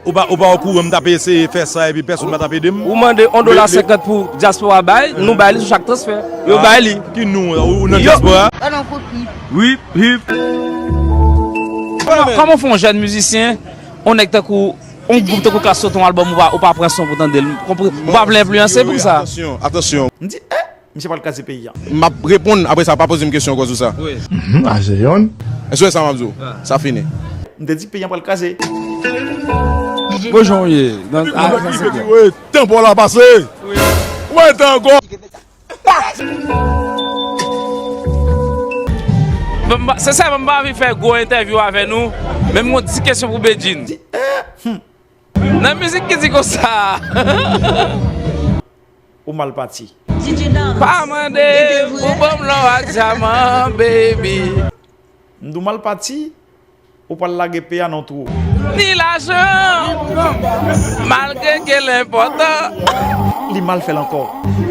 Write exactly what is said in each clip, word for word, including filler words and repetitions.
Ou pa, ou pa okouran m t ap eseye fè sa epi pèsonn pa t ap ede m? Ou mande yon dola senkant pou dyaspora bay, nou bay li sou chak transfè. Yo bay li. Ki nou, ou, ou nan dyaspora? Rip, rip. Kòman, kòman w fè yon jèn mizisyen, yon nèg tankou, yon gwoup tankou Klass sot yon albòm, ou pa, ou pa pran son pou tande l? Ou pa vle enfliyanse pou sa? Atansyon, atansyon. M di, eh, misye pral kraze peyi a. M ap reponn, apre sa, pa poze m kesyon ankò sou sa. Wi. Mhm, a se yonn. Èske w wè sa m ap di w? Sa fini. M te di peyi a pral kraze. Bon, jan w ye. Nan, a, sa se byen. Tan pa w la pase. Wi. Wè tan ankò. Bon, m pa, sensèman, m pa anvi fè gwo entèvyou avè nou, men m gon ti kesyon pou Bedjine. Nan mizik ki di konsa. Ou mal pati. Pa mande pou ban m lò ak dyaman, baby. M di w mal pati, ou pral lage peyi a nan twou. Ni lajan, malgre ke l enpòtan. Li mal fè l ankò.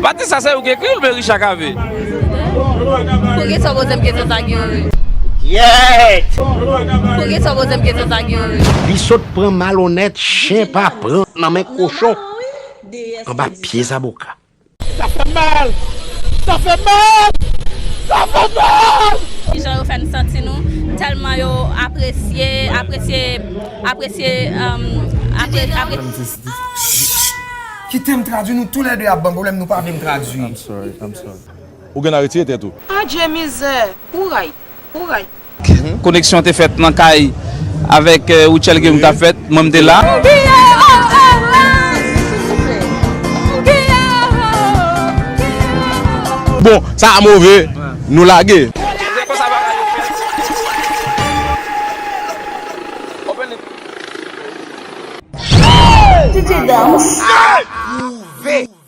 Pati sa se ou ki ekri l oubyen Richard Cavé? Poukisa w poze m kesyon sa, Guerrier? Poukisa w poze m kesyon sa, Guerrier? Li sot pran malonèt, chen pa pran nan men kochon anba pye zaboka. Sa fè mal! Sa fè mal! Sa fè mal! Kijan yo fè n santi nou tèlman yo apresye, apresye, apresye, um, apre, apre. Kite m tradui, nou toulède ap ban pwoblèm, nou pa vle m tradui. I'm sorry, I'm sorry. Ou gen a retire tèt ou. Adje mizè, kouray, kouray. Koneksyon te fèt nan kay avèk, eh, Rutshelle Guillaume k t ap fèt, mwen m te la. Bon, sa a move, nou lage. Move.